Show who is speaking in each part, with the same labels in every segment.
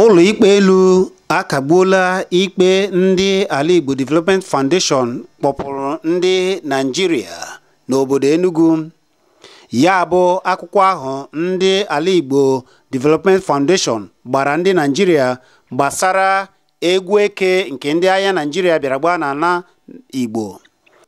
Speaker 1: Ụlọikpe elu akagbuola ikpe ndị Ala Igbo Development Foundation kpọpụrụ ndị Naịjirịa n'obodo Enugu. Ya bụ akwụkwọ ahụ ndị Ala Igbo Development Foundation gbara ndị Naịjirịa gbasara egwu eke nke ndị agha Naịjirịa bịara gbaa n'ala Igbo.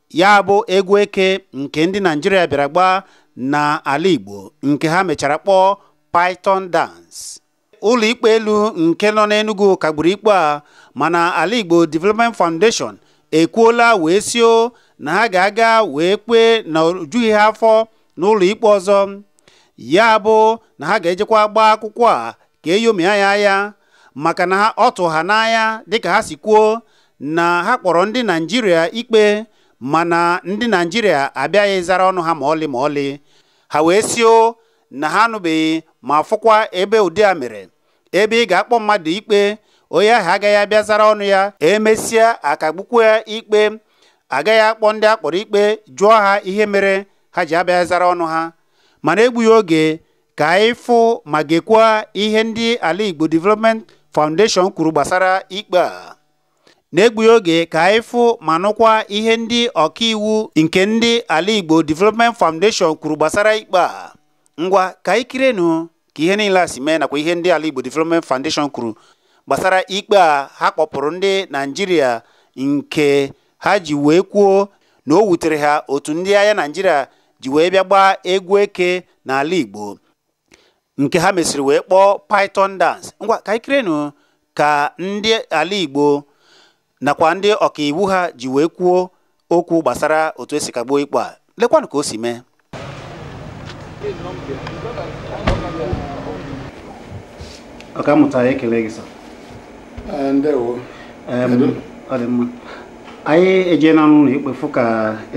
Speaker 1: Ya bụ egwu eke nke ndị Naịjirịa bịara gbaa n'ala Igbo nke ha mechara kpọọ Python Dance. Ụlọikpe elu nke nọ n'Enugu kagburu ikpe a, mana Ala Igbo Development Foundation ekwuola wee sio na ha ga-aga wee kpee na ojughị ha afọ n'ụlọikpe ọzọ. Ya bụ na ha ga-ejekwa gbaa akwụkwọ a ka eyomia ya anya maka na ọ tụ ha n'anya dịka ha si kwuo na ha kpọrọ ndị Naịjirịa ikpe, mana ndị Naịjirịa abịaghị zara ọnụ ha ma ọlị ma ọlị. Ha wee sio na ha anụbeghị ma fụkwa ebe ụdị a mere, ebe ị ga-akpọ mmadụ ikpe onye ahụ agaghị abịa zara ọnụ ya, emesịa akagbukwa ya ikpe, agaghị akpọ ndị akpọrọ ikpe jụọ ha ihe mere ha ji abịa zara ọnụ ha. Mana egbughị oge ka anyị fụ ma gekwa ihe ndị Ala Igbo Development Foundation kwuru gbasara ikpe a. Na-egbughị oge ka anyị fụ ma nụkwa ihe ndị ọkaiwu nke ndị Ala Igbo Development Foundation kwuru gbasara ikpe a. Ngwa ka anyị kirenu ka ihe niile a si mee nakwa ihe ndị Ala Igbo Development Foundation kwuru gbasara ikpe a ha kpọpụrụ ndị Naịjirịa nke ha ji wee kwuo na o wutere ha otu ndị agha Naịjirịa ji wee bịa gbaa egwu eke n'ala Igbo nke ha mesịrị wee kpọọ Python Dance. Ngwa ka anyị kirenu ka ndị ala Igbo nakwa ndị ọkaiwu ha ji wee kwuo okwu gbasara otu esi kagbuo ikpe a. Lekwanụ ka o si mee. Ọkammụta, ekele gị sọ.
Speaker 2: Ndewo.
Speaker 1: Ọ dị mma. Anyị ejeela n'ụlọ ikpe fụ ka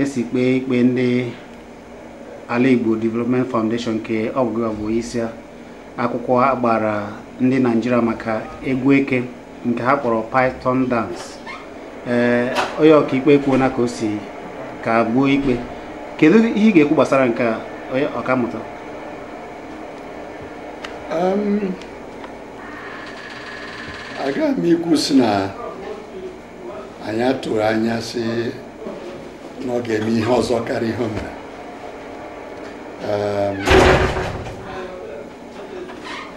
Speaker 1: esi kpee ikpe ndị Ala Igbo Development Foundation nke ọ bụ isi akwụkwọ agbara ndị Naịjirịa maka egwu eke nke ha kpọrọ Python Dance. Ee, onye ọkaikpe ekwuola ka o si ka gbuo ikpe. Kedu ihe ị ga-ekwu gbasara nke a, onye ọkammụta?
Speaker 2: Agaghị m ikwu sị na anyị atụrụ anya sị na ọ ga-eme ihe ọzọ karịa ihe o mere.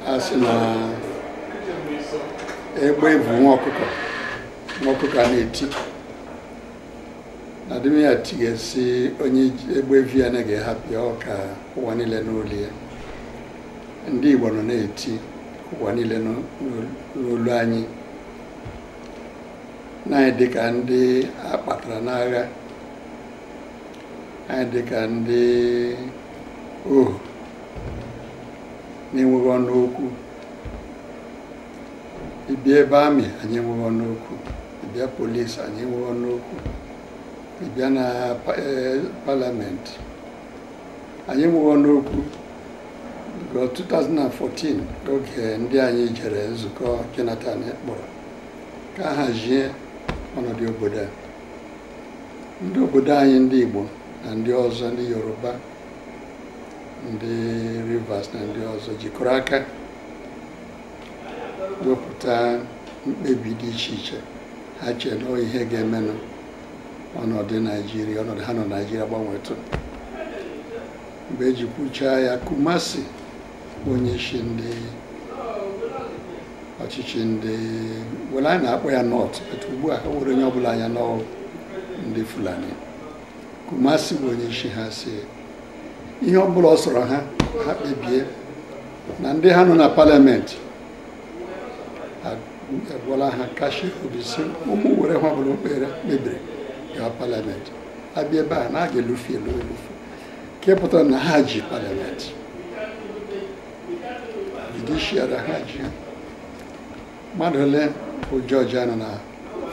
Speaker 2: A sị na egbe bụ nwa ọkụkọ, nwa ọkụkọ a na-eti na adịm ya tigesi onye egbe vi anaghị ahapụ ya ka ụwa niile n'olu ya. Ndị Igbo nọ na-eti ụwa niile n'olu anyị na anyị dịka ndị akpatara n'agha, anyị dịka ndị ohu na-enweghị ọnụ okwu. Ịbịa ebe amị, anyị enweghị ọnụ okwu. Ịbịa polisi, anyị enweghị ọnụ okwu. Ịbịa na parliament, anyị enweghị ọnụ okwu. 2014 oge ndị anyị jere nzukọ Jonathan kpọrọ ka a hazie ọnọdụ obodo a, ndị obodo anyị ndị Igbo na ndị ọzọ, ndị Yoruba, ndị Rivers na ndị ọzọ jikọrọ aka wepụta mkpebi dị iche iche ha chee na ihe ga-emenụ ọnọdụ Naịjirịa, ọnọdụ ha nọ Naịjirịa gbanwetụ. Mgbe eji kwuchaa ya, Kumasi onye isi ndị ọchịchị ndị were anyị na-akpọ ya North, etu ugbu a ha were onye ọbụla anya n'ọrụ ndị Fulani. Kumasi bụ onye isi ha si ihe ọbụla ọ sọrọ ha, ha kpebie na ndị ha nọ na parliament agwala ha kashi obi si ụmụ were ha ọbụla okpere kpebiri gawa parliament, abịa ebe a na a ga-elufu elu elufu, nke pụtara na ha ji parliament, judiciary ha ji. Mmadụ ole bụ jọji anọ na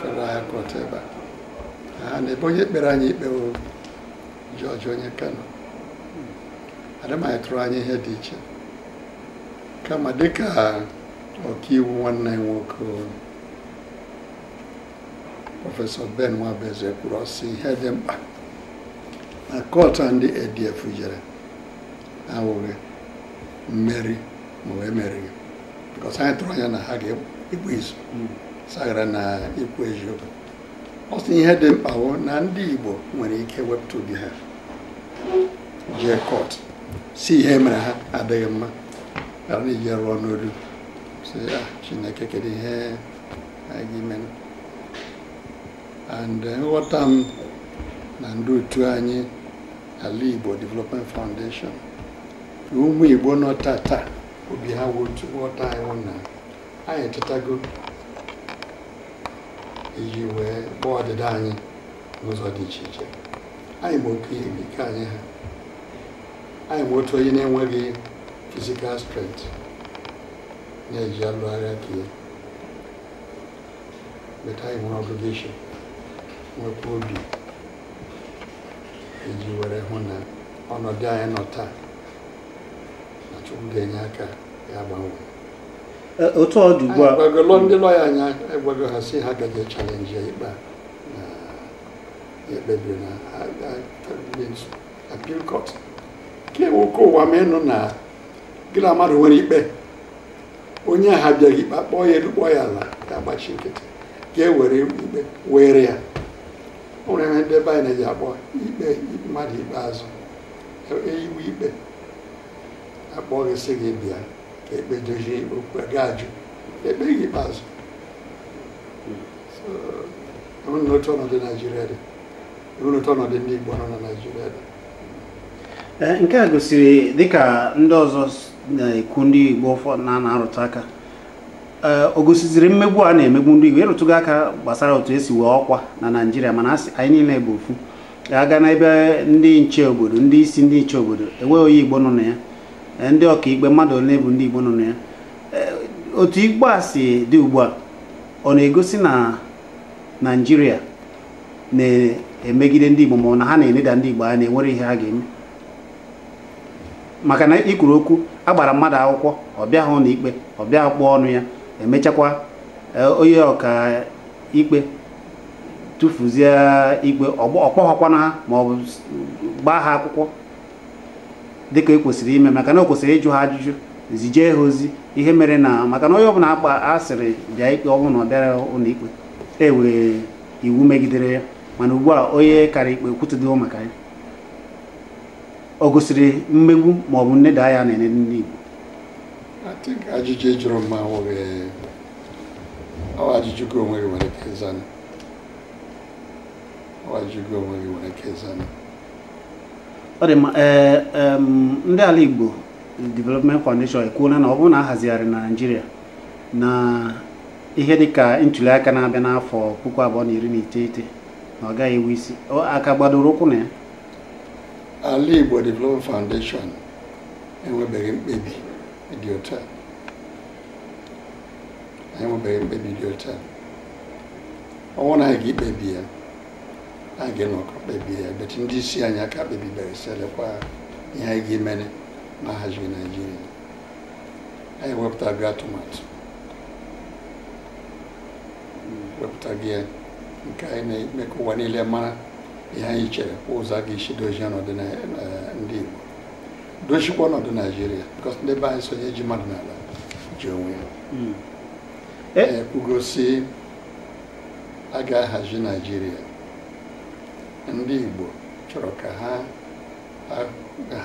Speaker 2: Federal High Court ebe a? Ha na ebe onye kpere anyị ikpe bụ jọji onye Kano. Adịmaghị tụrụ anyị ihe dị iche, kama dịka ọkaiwu nwanne anyị nwoke Prọfesọ Ben Nwabeze kwuru, ọ sị ihe dị mkpa na kọtụ ndị ADF jere awụghị mmeri ma ọ emerighị. Because anyị tụrụ anya na ha ga-egbu izu saghara na ikwu eziokwu. Ọ sị ihe dị mkpa wụ na ndị Igbo nwere ike wepụta obi ha jee court si ihe mere ha adịghị mma, ghara na ije rụọ n'olu si ah Chineke kedu ihe anyị ga-eme. And nghọta m na ndị otu anyị Ala Igbo Development Foundation na ụmụ Igbo nọ tata obi ha wụ otu nghọta anyị wụ na anyị etetago iji wee gbaa ọdịda anyị n'ụzọ dị iche iche. Anyị ma oke ike anyị ha, anyị ma otu onye na-enweghị physical strength na-eji alụ agha ka ya beta. Anyị nwere ọgụgụ isi, nwekwa obi iji were hụ na ọnọdụ anyị nọ taa na Chukwu ga-enye aka ya gbanwee.
Speaker 1: Otu ọ dị ugbu a,
Speaker 2: anyị gwago ndị lọya anyị, egwago ha si ha gaje challenge ya ikpe a na ya ekpebiri na appeal court ka oke ụwa ma ịnụ na gị na mmadụ nwere ikpe, onye ahụ abịaghị ikpe, kpọọ ya elu kpọọ ya ala, ya agbachi nkịtị, ga-ewere ikpe were ya. O nwere ihe ndị ebe anyị na-eji akpọ ikpe mmadụ ikpeazụ, eyiwe ikpe akpọ gị sị gị bịa ka ekpe dozie okwu, ga ajụ ekpe gị ikpeazụ. So enwere n'otu ọnọdụ Naijiria dị, enwere otu ọnọdụ ndị Igbo nọ na Naijiria dị.
Speaker 1: Nke a gosiri dịka ndị ọzọ na-ekwu, ndị Igbo ụfọdụ na-arụtụ aka, o gosiziri mmegbu a na-emegbu ndị Igbo. Ịrụtụgo aka gbasara otu esi wee ọkwa na Naịjirịa, mana anyị niile bụ ofu. Aga n'ebe ndị nche obodo, ndị isi ndị nche obodo, enweghị onye Igbo nọ na ya. Ndị ọkaikpe, mmadụ ole bụ ndị Igbo nọ na ya? Otu igbo a si dị ugbu a, ọ na-egosi na Naịjirịa na-emegide ndị Igbo, ma ọ na ha na-eneda ndị Igbo anya na-enwere ihe ha ga-eme? Maka na ikwuru okwu agbara mmadụ akwụkwọ, ọ bịa hụ na ikpe ọ bịa kpọọ ọnụ ya, emechakwa onye ọka ikpe tụfuzie ikpe, ọkpọghọkwana ha ma ọ bụ gbaa ha akwụkwọ dịka e kwesịrị ime, maka na o kwesịrị ịjụ ha ajụjụ, zijee ha ozi ihe mere, na maka na onye ọbụla akpa asịrị bịa ikpe, ọ bụrụ na ọ bịara ụlọ ikpe, e were iwu megidere ya. Mana ugbu a onye kara ikpe kwutụdịwo maka ya, o gosiri mmegbu ma ọ bụ nneda ya na-ene ndị Igbo.
Speaker 2: I think ajụjụ ị jụrụ m awụghị ọ ajụjụ gị onwe gị nwere ike ịza. Ọ ajụjụ gị onwe gị nwere ike ịza.
Speaker 1: Ọ dị mma. Ee, ndị Ala Igbo Development Foundation ekwuola na ọ bụrụ na a hazigharị na Naịjirịa na ihe dịka ntuli aka na-abịa n'afọ 2019, na ọ gaghị ewu isi. Aka gbadoro ụkwụ na ya.
Speaker 2: Ala Igbo Development Foundation enwebeghị mkpebi dị otu a. Anyị enwebeghị mkpebi dị otu a. Ọ bụrụ na anyị ga-ekpebi ya, anyị ga-enọkọ kpebie ya, but ndị isi anyị aka kpebibere sị lekwa ihe anyị ga-emere ma ahazighị Naijiria. Anyị wepụtago atụmatụ, wepụtago ya nke anyị na-eme ka ụwa niile mara ihe anyị chere kwa ụzọ a ga-esi dozie ọnọdụ ndị Igbo, dochikwa ọnọdụ Naijiria, because ndị be anyị sonye ji mmadụ n'ala ji onwe ya. Ekwugosi a ga-ahazi Naijiria, ndị Igbo chọrọ ka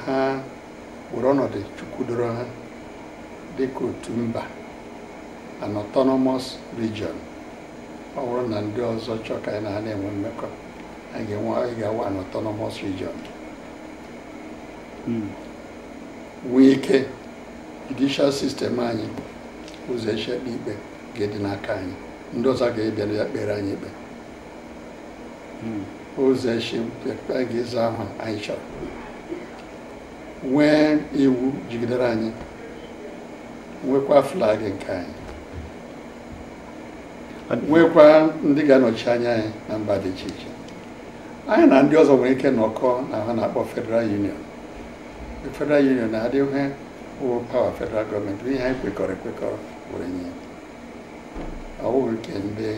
Speaker 2: ha were ọnọdụ Chukwu doro ha dịka otu mba, an autonomous region. Ọ bụrụ na ndị ọzọ chọọ ka anyị na ha na-enwe mmekọ, anyị ga-enwe, anyị ga-awa an autonomous region, nwee ike judicial system anyị, ụzọ esi ekpe ikpe ga-edị n'aka anyị, ndị ọzọ ga-ebịa ya kpere anyị ikpe, ụzọ esi anyị ga-eza ahụ anyị chọrọ, nwee iwu jigidere anyị, nwekwa flag nke anyị, nwekwa ndị ga-anọchi anya anyị na mba dị iche iche. Anyị na ndị ọzọ nwere ike nọkọ na ha na-akpọ Federal Union. The Federal Union na-adị ihe wụ power federal gọọmenti, ihe anyị kwekọrọ ekwekọrọ were nye ya. Ọ bụghị nke ndị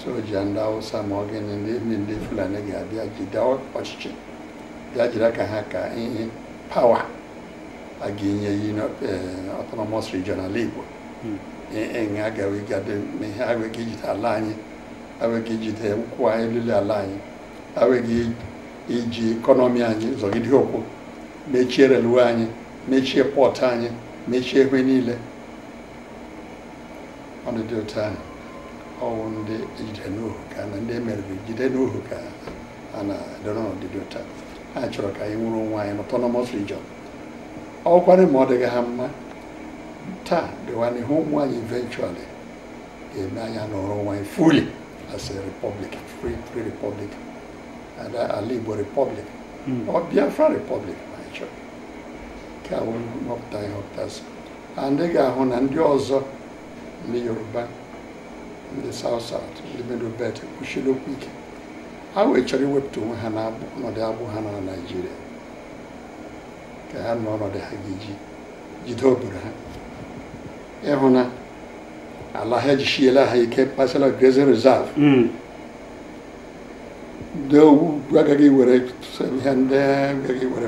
Speaker 2: soja, ndị Hausa, ma ọ gịnị, ndị Fulani ga-abịa jide ọchịchị, bịa jiri aka ha ka ihe power. A ga-enye autonomous region ala Igbo enwe ihe awegị ijide ala anyị, awegị ijide nkwụ anyị lile ala anyị, awegị iji economy anyị zọgide okwu, mechie railway anyị, mechie port anyị, mechie ebe niile. Ọnọdụ otu ahụ ọwụ ndị ejide n'ohu ka na ndị emeriri jide n'ohu ka a na-edoro n'ọdịdị otu a. Ha chọrọ ka anyị nwere onwe anyị n'autonomous region. Ọkwanụ ma ọ dịghị ha mma taa dịwa n'ihu, ụmụ anyị eventually ga-eme anya nọrọ onwe anyị fully as a republic, free free republic, ala Igbo republic or Biafra republic ma anyị chọrọ. Nke a nhọpụta anyị họpụtasị. And ị ga-ahụ na ndị ọzọ, ndị Yoruba, ndị South South, ndị Middle Belt kwuchiri okwu ike. Ha wee chọrọ iwepụta onwe ha na ọnọdụ agbụ ha nọ na Naịjirịa, ka ha nọ ọnọdụ ha ga-eji jide obodo ha. Ịhụ na ala ha ejisiela ha ike kpasara grazing reserve, ndị ugwu agaghị were ihe, ndị agaghị were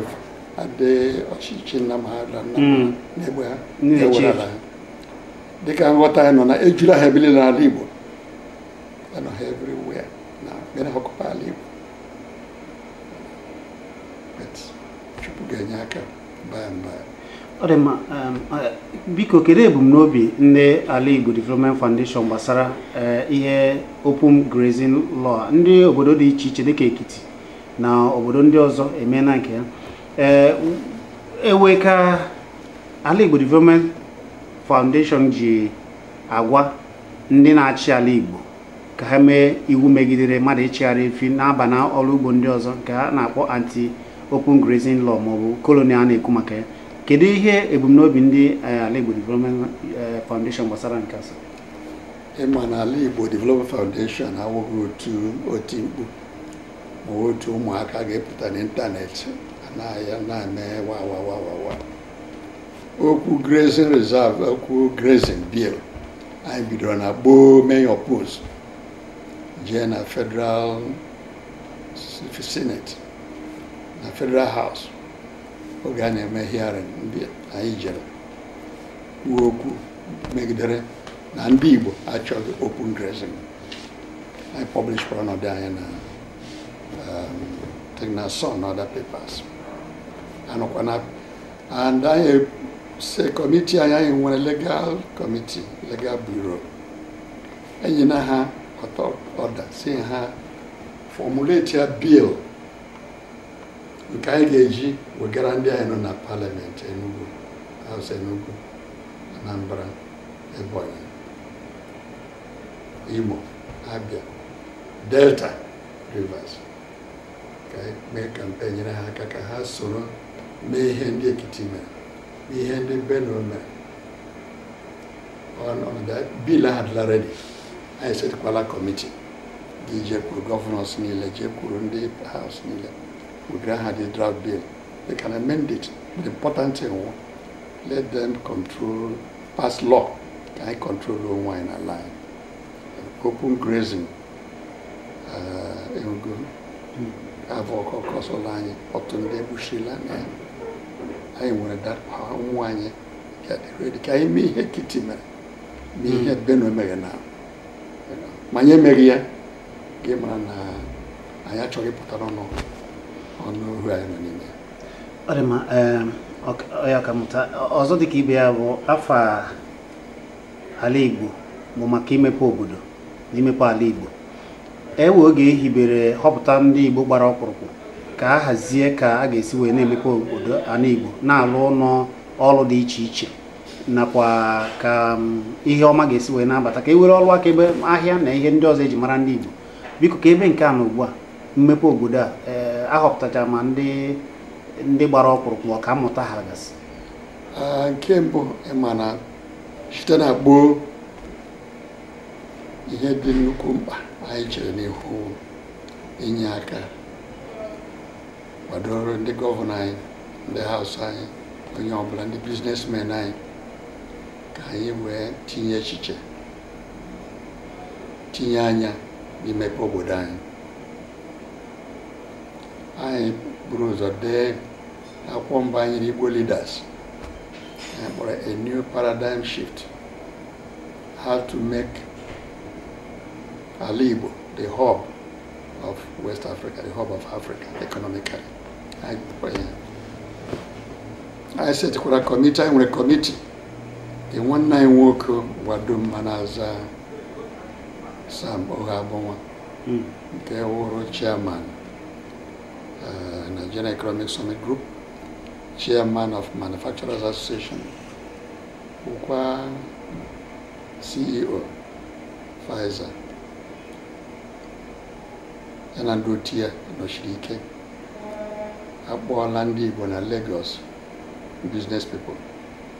Speaker 2: ndị ọchịchị nna m ha na-egbe ha na-ewere ala ha. Dịka nghọta anyị nọ na ejula ha ebili n'ala Igbo, anọ ha everywhere na bịa ha ọkụpa ala Igbo. But Chukwu ga-enye aka by and by.
Speaker 1: Ọ dị mma. Biko, kedu ebumnobi ndị Ala Igbo Development Foundation gbasara ihe open grazing law? Ndị obodo dị iche iche dịka Ekiti na obodo ndị ọzọ emeela nke ya. Ee, ewe ka Ala Igbo Development Foundation ji agwa ndị na-achị ala Igbo ka ha mee iwu megidere mmadụ ịchịgharị efi na-aba na ọrụ ugbo ndị ọzọ, nke a na-akpọ anti open grazing law maọbụ colony a na-ekwu maka ya. Kedu ihe ebumnobi ndị Ala Igbo Development Foundation gbasara nke a?
Speaker 2: Ịma na Ala Igbo Development Foundation awụghị otu oti mkpu ma otu ụmụaka ga-epụta n'ịntanetị anaghị na-eme wa wa wa wa wa. Okwu grazing reserve, okwu grazing bill anyị bidoro na gboo mee oppose, jee na federal senate na federal house oge a na-eme hearing. Ndị anyị jere kwuo okwu megidere na ndị Igbo achọghị open grazing. Anyị publish kwara ọnọdụ anyị na na Sun na other papers anọkwa. And anyị se committee anyị, anyị nwere legal committee, legal bureau, enyina ha ọda si ha formulate ya bill nke anyị ga-eji wegara ndị anyị nọ na parliament, Enugu House, Enugu, Anambra, Ebonyi, Imo, Abia, Delta, Rivers, ka anyị mee campaign nyere ha aka ka ha soro mee ihe ndị Ekiti mere, mee ihe ndị Benue mere. Ọnọdụ bill ahụ adịla ready. Anyị setikwala committee gị jekwuru governors niile, jekwuru ndị house niile, wegara ha the draft bill. They can amend it. The important thing wụ let them control, pass law ka anyị control onwe anyị n'ala anyị. Open grazing ego avọ ọkọsọla anyị, ọtụtụ ndị egbuchila na ya. Anyị nwere that power. Ụmụ anyị ga-adị ready ka anyị mee ihe Ekiti mere, mee ihe Benue mere na ma anyị emeghị ya, gị mara na anyị achọghị ịpụta n'ọnụ ọnụ ohu anyị nọ n'ime ya.
Speaker 1: Ọ dị mma. Ọ ya ka mụta ọzọ dịka ibe ya bụ afa Ala Igbo bụ maka imepe obodo na imepe ala Igbo. Ewe oge ehibere họpụta ndị Igbo gbara ọkpụrụkpụ ka a hazie ka a ga-esi wee na-emepe obodo ala Igbo, na-alụ ụlọ ọrụ dị iche iche, nakwa ka ihe ọma ga-esi wee na-abata, ka e were ọrụ aka ebe ahịa na ihe ndị ọzọ eji mara ndị Igbo. Biko, ka ebe nke a na ugbu a mmepe obodo a, ee, ahọpụtacha ma ndị gbara ọkpụrụkpụ ọka mmụta ha gasị?
Speaker 2: Nke mbụ, ịma na site na gboo, ihe dị nnukwu mkpa anyị chere n'ihu inye aka kwadoro ndị governor anyị, ndị house anyị, onye ọbụla, ndị businessmen anyị, ka anyị wee tinye echiche, tinye anya n'imepe obodo anyị. Anyị buru ụzọ dee akwụkwọ mbụ anyị na Igbo Leaders. Anyị kpọrọ a new paradigm shift, how to make ala Igbo the hub of West Africa, the hub of Africa economically. Anyị setikwara committee. Anyị nwere committee nke nwanne anyị nwoke Gwadoma na-aza Sam Ohabonwa, nke wụrụ chairman Nigerian Economic Summit Group, chairman of Manufacturers Association, bụkwa CEO Pfizer. Ya na ndị otu ya nọchiri ike. Akpọọla ndị Igbo na Lagos, business people.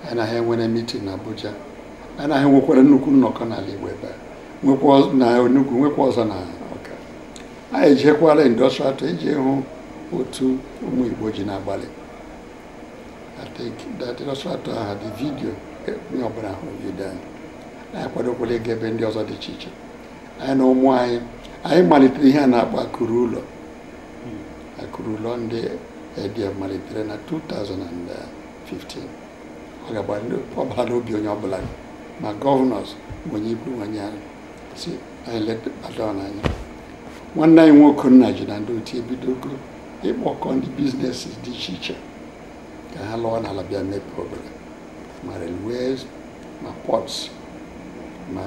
Speaker 2: Anyị na ha enwere meeting na Abuja. Anyị na ha enwekwara nnukwu nnọkọ n'ala Igbo ebe a, nwekwa na Enugu, nwekwa ọzọ na Ọka. Anyị ejekwala industrial tour iji hụ otu ụmụ Igbo ji na-agbalị. I think that industrial tour ahụ dị video, onye ọbụla hụrụ video anyị. Anyị akwadokwala ịga ebe ndị ọzọ dị iche iche. Anyị na ụmụ anyị, anyị malitere ihe a na-akpọ Akụrụ Ụlọ. Akụrụ Ụlọ ndị ADF malitere na 2015. Ọ ga-agba ọ bara n'obi onye ọbụla, ma governors, ma onye ikwu onye ahụ si anyị lebata n'anya. Nwanne anyị nwoke nna ji na ndị otu ebidogo ịkpọkọ ndị businesses dị iche iche ka ha lụọ n'ala bịa mepee obodo, ma railways, ma ports, ma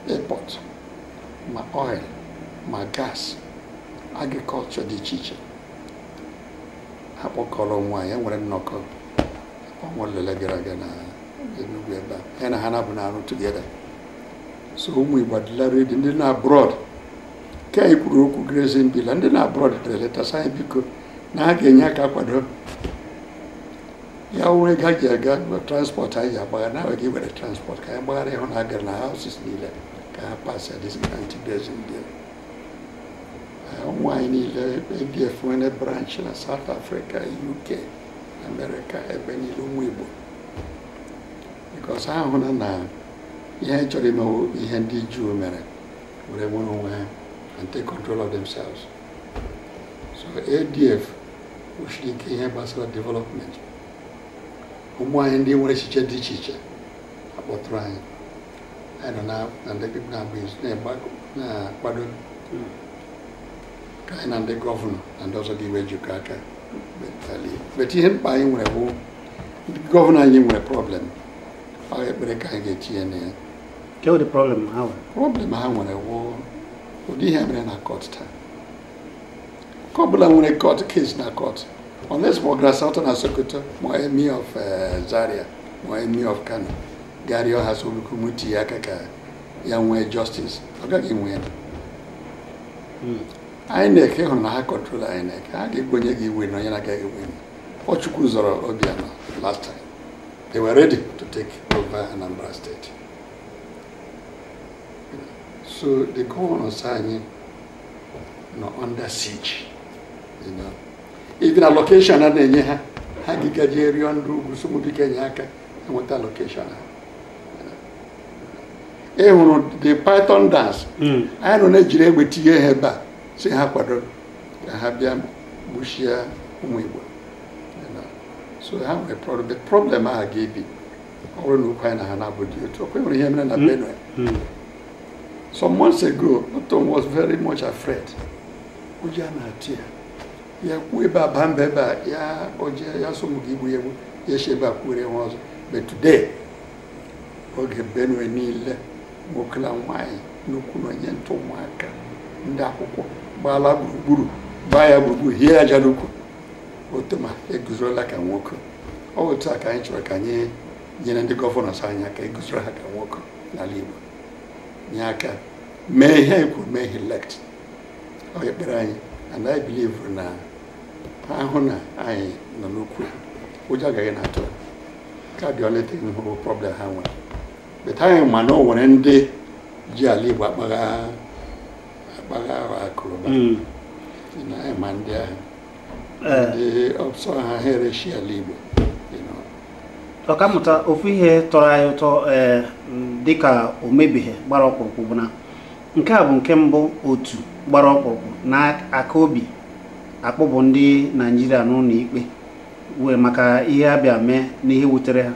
Speaker 2: airport, ma oil, ma gas, agriculture dị iche iche. Ha kpọkọrọ nwaanyị e nwere nnọkọ ọnwa ole gara aga na Enugu ebe a. Ya na ha na-abụ na-arụ together. So ụmụ Igbo adịla ready. Ndị na abroad ke anyị kwuru okwu grazing bill, ndị na abroad dere leta sị anyị biko na ha ga-enye aka kwado ya wụrụ ego a ji aga transport. Anyị ji agbagha na ga were transport ka anyị gbaghara ịhụ na agara na houses niile ka ha pass this anti-grazing bill. Ụmụ anyị niile, ADF nwere branch na South Africa, UK, America, ebe niile ụmụ Igbo, because ha hụna na ihe anyị chọrọ ime wụ ihe ndị Juu mere were nwere onwe ha and take control of themselves. So ADF kwụsiri ike ihe gbasara development. Ụmụ anyị ndị nwere echiche dị iche iche akpọtụrụ anyị. Anyị nọ na ndị na-agba izu na-akwado ka anyị na ndị governor na ndị ọzọ ga-iwe jikọ aka. But ihe mkpa anyị nwere bụ ndị governor anyị nwere problem. Ọ ekpere ka anyị ga-etinye na ya.
Speaker 1: Ke ụdị problem ha nwere?
Speaker 2: Problem ha nwere wụ ụdị ihe mere na court taa. Nke ọbụla nwere court case na court, unless ma ọ gara Sultan na Sokoto, ma Emir of Zaria, ma Emir of Kano, garịọ ha so biko mụ tinye aka ka ya nwee justice, ọ gaghị enwe ya. INEC hụrụ na ha control INEC, ha ga-egwenye gị iwe na onye na-agaghị enwe. Ọ Chukwu zọrọ Obianọ last time. They were ready to take over Anambra State. So the governors anyị nọ under siege. Even allocation a na-enye ha, ha gịgaje rịọ ndị ugwu so mụ biko enye aka enweta allocation ha. Ị hụrụ the python dance? Anyị nọ na-ejiri egbe tinye ha ebe a si ha kwado ka ha bịa gbuchie ụmụ Igbo. So ha nwere problem. The problem ahụ ga-ebi ọ bụrụ na okwu anyị na ha na-abụ dị otu okwe nwere ihe mere na Benue. Some months ago, Otom was very much afraid. Ụjọ a na-atụ ya, ya kwuo ebe a baa mba ebe a ya oje ya so mụ ga igbu ya egbu ya si ebe a kwuere nwa ọzọ. But today, oge Benue niile, nwoke na nwaanyị, nnukwu na onye ntụ, ụmụaka, ndị akwụkwọ gbaala gburugburu, gbaa ya gburugburu, hie aja n'ukwu. Otoma eguzorola ka nwoke. Ọ bụ otu a ka anyị chọrọ ka anyị nyere ndị governors anyị aka eguzoro ha ka nwoke n'ala Igbo, nye aka mee ihe anyị kwuru, mee ihe elect. Ọ ekpere anyị, and I believe na ha hụ na anyị nọ n'okwu ya, ụjọ agaghị na-atụ ha. Ka dị only thing hụrụ problem ha nwere, but anyị ma na o nwere ndị ji ala Igbo akpagha akpagha akụrụba. Na anyị ma ndị ahụ, ndị ọsọ ha ha erechi ala Igbo.
Speaker 1: Ọkammụta, ofu ihe tọrọ anyị ụtọ ee dịka o mebighị gbara ọkpụrụkpụ bụ na nke a bụ nke mbụ otu gbara ọkpụrụkpụ na aka obi akpụbụ ndị Naijiria n'ụlọ ikpe wee maka ihe abịa mee na ihe wutere ha.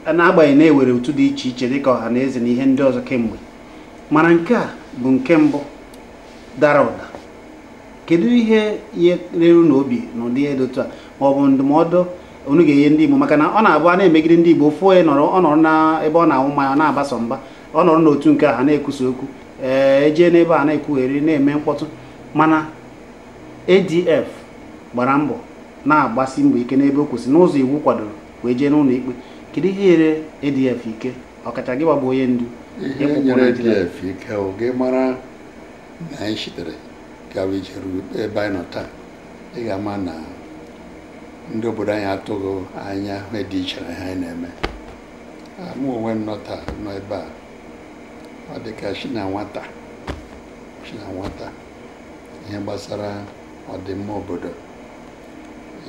Speaker 1: Na-agbanyeghị na-ewere otu dị iche iche dịka ọha na eze na ihe ndị ọzọ kemgbe, mana nke a bụ nke mbụ dara ụda. Kedu ihe nyere unu obi n'ụdị ihe dị otu a, ma ọ bụ ndụmọdụ unu ga-enye ndị Igbo? Maka na ọ na-abụ a na-emegide ndị Igbo, ofu onye nọrọ, ọ nọrọ na ebe ọ na-anwụ mmanya, ọ na-agbasọ mba, ọ nọrọ n'otu nke a ha na-ekwusa okwu, ee, ejee n'ebe a na-ekwugheri, na-eme mkpọtụ. Mana ADF gbara mbọ, na-agbasi mbọ ike n'ebe o kwesịrị n'ụzọ iwu kwadoro, wee jee n'ụlọ ikpe. Kedu ihe nyere ADF ike, ọkacha gị gbabụ onye ndu
Speaker 2: Ihe
Speaker 1: ịkpụpụ
Speaker 2: nyere
Speaker 1: Naịjirịa?
Speaker 2: ADF ike bụ gị mara na anyị sitere gawa ije ruo ebe anyị nọ taa. Ị ga-ama na ndị obodo anyị atụghị anya ihe dị iche na ihe anyị na-eme. Mụ onwe m nọ taa, nọ ebe a, ọ dị ka si na nwata, si na nwata, ihe gbasara ọdịmma obodo,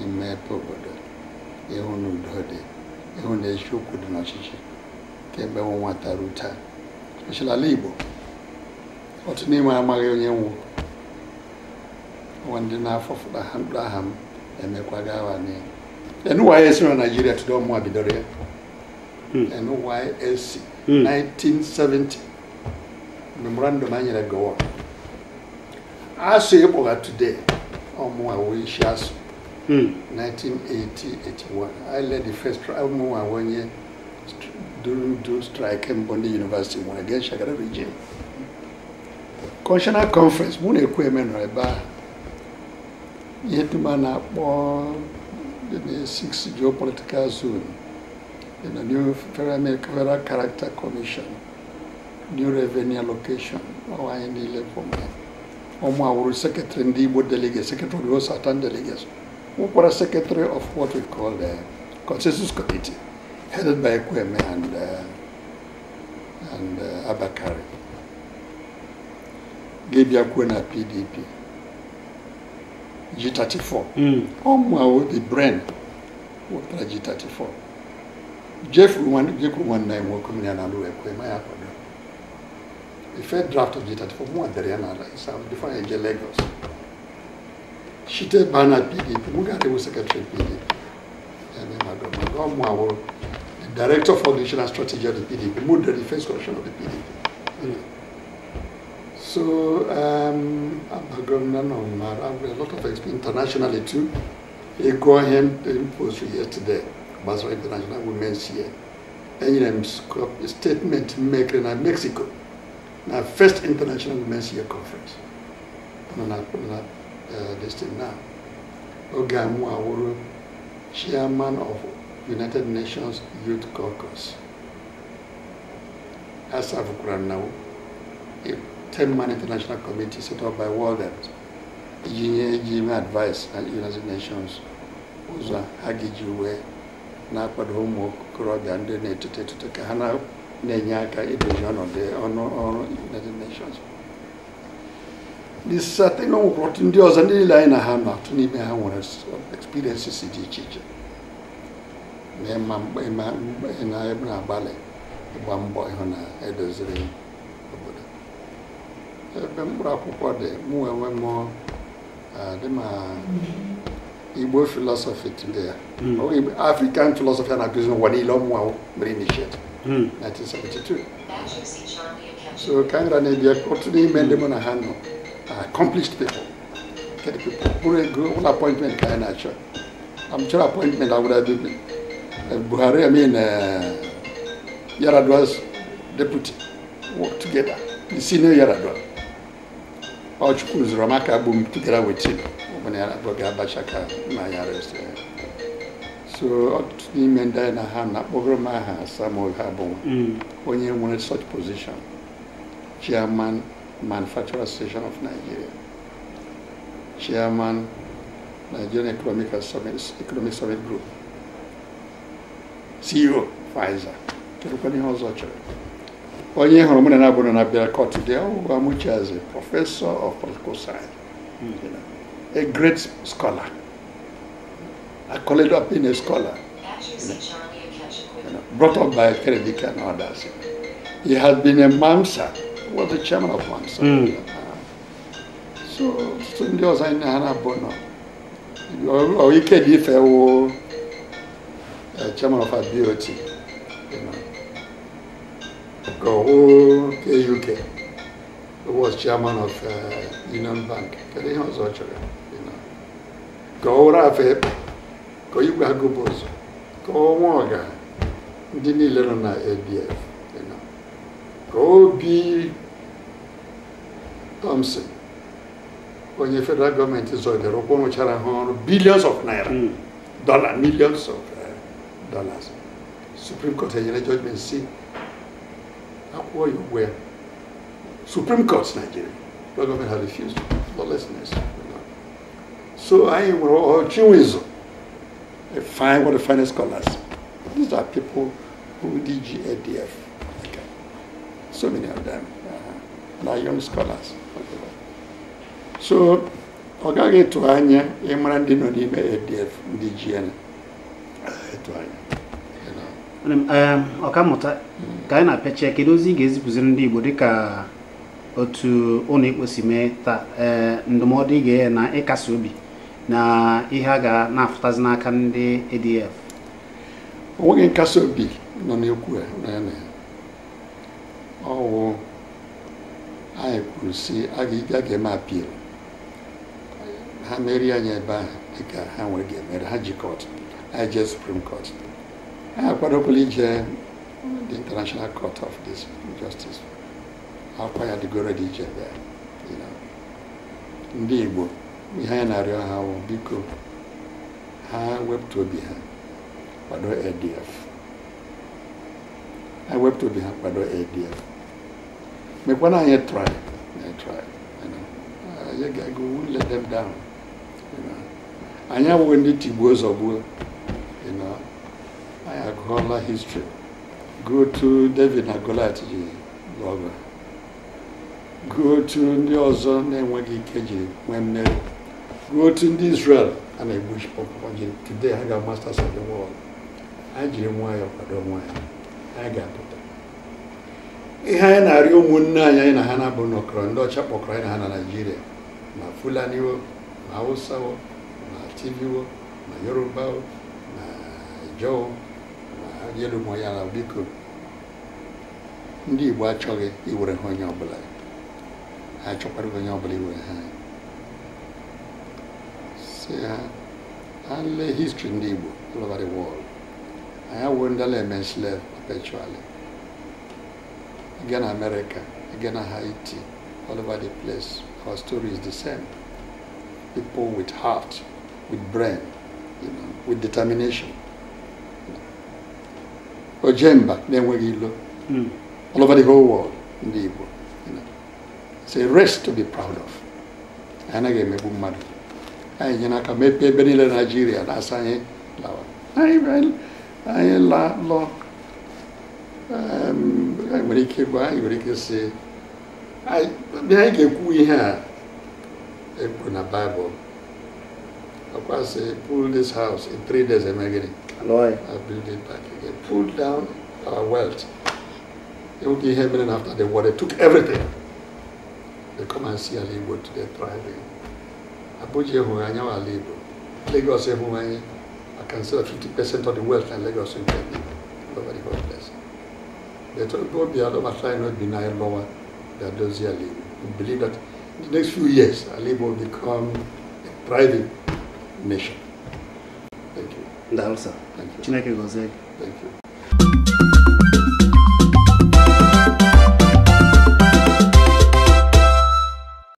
Speaker 2: imepe obodo, ịhụ na udo dị, ịhụ na eziokwu dị n'ọchịchị, kemgbe mụ nwata ruo taa. Especially ala Igbo, otu n'ime amaghị onye nwụ onwe ndị na-afọ ha mkpụrụ aha m emekwa gawa n'ihu. NYSC na Nigeria today, ọmụa bidoro ya. NYSC, 1970 memorandum anyị nyere Gowon ASUU ịkpọga today, ọmụa wee isi ASUU. 1980-81 I led the first ọmụa onye duru ndu strike mbụ ndị university nwere against Shagari regime. Constitutional Conference, mụ na Ekwueme nọ ebe ahụ. Ihe dum a na-akpọ the six geopolitical zone, the new Federal Character Commission, new revenue allocation, ọ anyị niile fọm ya. Ọmụ awụrụ secretary ndị Igbo delegates, secretary of the Southern delegates, nwekwara secretary of what we call the consensus committee headed by Ekwueme and Abba Kyari. Ga-ebịakwuo na PDP G34. Ọmụ awụ the brain wepụtara G34. Jekwuru nwanne anyị nwoke m ya na alụ Ekwueme ya kwado the first draft of G34. Mụ dere ya n'ala isa before anyị eje Lagos. Shite baa na PDP, mụ gara ewu secretary PDP ya na ịmago mago. Ọmụ awụ the director for national strategy of the PDP. Mụ dere the first constitution of the PDP. So abago m na nọ mara a lot of experience internationally too. Ịgụọ ihe m post yesterday gbasara International Women's Year, enyere m statement m mekere na Mexico na first International Women's Year Conference nọ na this thing now. Oge a mụ awụrụ chairman of United Nations Youth Caucus. Asafụkwara na a 10-man international committee set up by World Health iji nye, iji mee advice na United Nations ụzọ ha ga-eji wee na-akwado ụmụ okorobịa ndị na-etoto etoto ka ha na-enye aka idozi ọnọdụ ọnụ ọrụ United Nations. The certain nwekwara ọtụtụ ndị ọzọ, ndị niile anyị na ha nọ, ọtụtụ n'ime ha nwere experiences dị iche iche na ịma na na-agbalị ịgba mbọ ịhụ na edoziri obodo. Ebe mkpụrụ akwụkwọ dị, mụ enwe m dị ma Igbo philosophy today. African philosophy a na-akụzi n'ụwa niile, ọmụnwa mere initiate 1972. So ka anyị gara na-ebi, otu n'ime ndị mụ na ha nọ are accomplished people. Get people bụrụ ego ụlọ appointment ka anyị na-achọ. I'm sure appointment I would have been Buhari, I mean Yar'Adua's deputy, work together, the senior Yar'Adua. Ọ Chukwu zụrụ m aka bụ m together with him when Yar'Adua ga-abacha ka na ya arrest ya. So ọtụtụ n'ime ndị anyị na ha na-akpọgoro m aha Samuel ha bụ onye nwere such position, chairman Manufacturer Association of Nigeria, chairman Nigerian Economic Summit Group, CEO Pfizer. Kedụkwana ihe ọzọ chọrọ? Onye hụrụ mụ na na-abụrụ na bịara court today, ọ Amuche as a professor of political science, a great scholar. I call it up being a scholar, brought up by Kennedy and others. He has been a MAMSA, was the chairman of MAMSA. So ọtụtụ ndị ọzọ anyị na ha na-abụ nọ. Ọ Ike dị ife wụ chairman of our BOT. Ka ọwụ KUK, who was chairman of Union Bank. Kedu ihe ọzọ ọ chọrọ? Ka ọ wụrụ afọ ekpe, ka Igwe Agụba ụzọ, ka ọ nwa ọga ndị niile nọ na ADF, ka Obi Thompson, onye federal gọọmenti zọdere ụkwụ rụchara ha ọrụ billions of naira, dollar, millions of dollars. Supreme Court enyere judgment si akwụọ ya ụgwọ ya. Supreme Court Nigeria, the government had refused lawlessness. So anyị nwere Chinwezo, a fine, one of the finest scholars. These are people who DG ADF. Okay. So many of them are young scholars. So ọ gaghị etu anya ịmara ndị nọ n'ime ADF ndị GN etu anya.
Speaker 1: Ọkammụta, ka anyị na-apịachi, kedu ozi ị ga-ezipụziri ndị Igbo dịka otu ụlọ ikpe si mee taa, ndụmọdụ ị ga-enye na ịkasi obi na ihe a ga na-afụtazi n'aka ndị ADF?
Speaker 2: O nweghị nkasi obi nọ n'ekwu na ya na ya. Ọwụ anyị kwuru si a ga-eme appeal, ha merie anyị ebe ahụ dịka ha nwere ga-emere ha ji court, anyị jee Supreme Court. Anyị akwadokwala ije the International Court of this Justice. Akwa ya dịgoro dị iche ebe. Ndị Igbo, ihe anyị na-arịọ ha wụ biko ha wepụta obi ha kwado ADF. Ha wepụta obi ha kwado ADF. Mekwana anyị try, anyị try. Anyị ga-go, we won't let them down. Anyị abụghị ndị tigbuo zọgbuo. Anyị agụọla history. Go to David na Goliath ji lụọ ọgụ. Go to ndị ọzọ na-enweghị ike ji nwee mmeri. Go to ndị Israel a na-egbu kpọkpọ ji today ha ga masters of the world. Anyị jiri nwayọọ kwado onwe anyị, anyị ga-apụta. Ihe anyị na-arịọ ụmụnne anyị, anyị na ha na-abụ nọkọrọ, ndị ọcha kpọkọrọ anyị na ha na Naịjirịa, ma Fulani o, ma Hausa o, ma Tiv o, ma Yoruba o, ma Ijaw o, ma elu ma ya na biko ndị Igbo achọghị iwere ha onye ọbụla, ha achọkwara onye ọbụla iwere ha. Si ha ha lee history ndị Igbo all over the world. Anyị awụ ndị na-eme slave perpetually. Ị gaa na America, ị gaa na Haiti, all over the place, our story is the same. People with heart, with brain, with determination. Ojemba na-enweghị ilo. All over the whole world, ndị Igbo. It's a race to be proud of. Anyị anaghị emegbu mmadụ. Anyị nyere aka mepee ebe niile na Naịjirịa na-asa anyị lawa. Anyị lọ. Anyị nwere ike gwa, anyị nwere ike sị, anyị ga-ekwu ihe a ekwu na Baịbụl. Ọkwa sị, pull this house in 3 days eme gịnị? I'll build it back again. Pull down our wealth. It would be happening after the war. They took everything. They come and see Ala Igbo today thriving. Abuja ehụghị anya ala Igbo. Lagos ehụghị anya. I can say that 50% of the wealth in Lagos in Kenya. Over the whole place. They told Obi Adoma not be nine lower than those Ala Igbo. We believe that in the next few years, Ala Igbo will become a thriving nation. Thank you.
Speaker 1: Daalụ sir.
Speaker 2: Thank you.
Speaker 1: Chineke gọzie gị.
Speaker 2: Thank you.